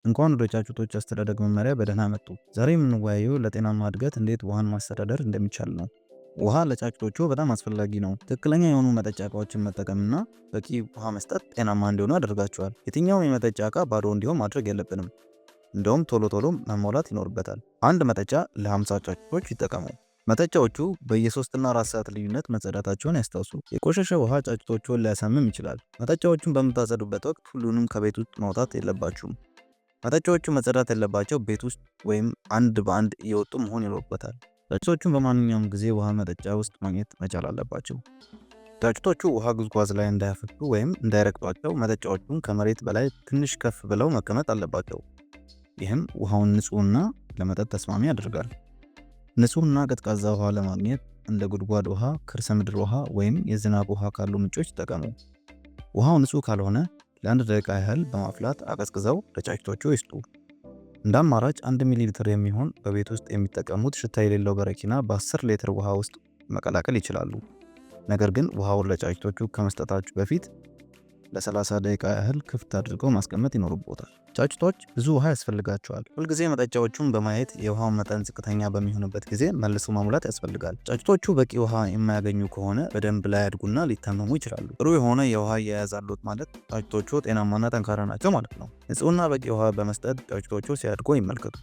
እንኳን ወደ ጫጩቶች አስተዳደግ መመሪያ በደህና መጡ። ዛሬ የምንወያየው ለጤናማ እድገት እንዴት ውሃን ማስተዳደር እንደሚቻል ነው። ውሃ ለጫጩቶቹ በጣም አስፈላጊ ነው። ትክክለኛ የሆኑ መጠጫ እቃዎችን መጠቀምና በቂ ውሃ መስጠት ጤናማ እንዲሆኑ ያደርጋቸዋል። የትኛውም የመጠጫ እቃ ባዶ እንዲሆን ማድረግ የለብንም። እንደውም ቶሎ ቶሎ መሞላት ይኖርበታል። አንድ መጠጫ ለ50 ጫጩቶች ይጠቀሙ። መጠጫዎቹ በየ3 እና 4 ሰዓት ልዩነት መጸዳታቸውን ያስታውሱ። የቆሸሸ ውሃ ጫጩቶቹን ሊያሳምም ይችላል። መጠጫዎቹን በምታጸዱበት ወቅት ሁሉንም ከቤት ውስጥ ማውጣት የለባችሁም። መጠጫዎቹ መጸዳት ያለባቸው ቤት ውስጥ ወይም አንድ በአንድ እየወጡ መሆን ይኖርበታል። ጫጩቶቹን በማንኛውም ጊዜ ውሃ መጠጫ ውስጥ ማግኘት መቻል አለባቸው። ጫጩቶቹ ውሃ ጉዝጓዝ ላይ እንዳያፈሱ ወይም እንዳይረግጧቸው መጠጫዎቹን ከመሬት በላይ ትንሽ ከፍ ብለው መቀመጥ አለባቸው። ይህም ውሃውን ንጹህና ለመጠጥ ተስማሚ ያደርጋል። ንጹህና ቀዝቃዛ ውሃ ለማግኘት እንደ ጉድጓድ ውሃ፣ ከርሰ ምድር ውሃ ወይም የዝናብ ውሃ ካሉ ምንጮች ይጠቀሙ። ውሃው ንጹህ ካልሆነ ለአንድ ደቂቃ ያህል በማፍላት አቀዝቅዘው ለጫጩቶቹ ይስጡ። እንደ አማራጭ 1 ሚሊ ሊትር የሚሆን በቤት ውስጥ የሚጠቀሙት ሽታ የሌለው በረኪና በ10 ሊትር ውሃ ውስጥ መቀላቀል ይችላሉ። ነገር ግን ውሃውን ለጫጩቶቹ ከመስጠታችሁ በፊት ለ30 ደቂቃ ያህል ክፍት አድርገው ማስቀመጥ ይኖርቦታል። ጫጩቶች ብዙ ውሃ ያስፈልጋቸዋል። ሁልጊዜ መጠጫዎቹን በማየት የውሃው መጠን ዝቅተኛ በሚሆንበት ጊዜ መልሶ መሙላት ያስፈልጋል። ጫጩቶቹ በቂ ውሃ የማያገኙ ከሆነ በደንብ ላያድጉና ሊታመሙ ይችላሉ። ጥሩ የሆነ የውሃ አያያዝ አሎት ማለት ጫጩቶቹ ጤናማና ጠንካራ ናቸው ማለት ነው። ንጹህና በቂ ውሃ በመስጠት ጫጩቶቹ ሲያድጉ ይመልከቱ።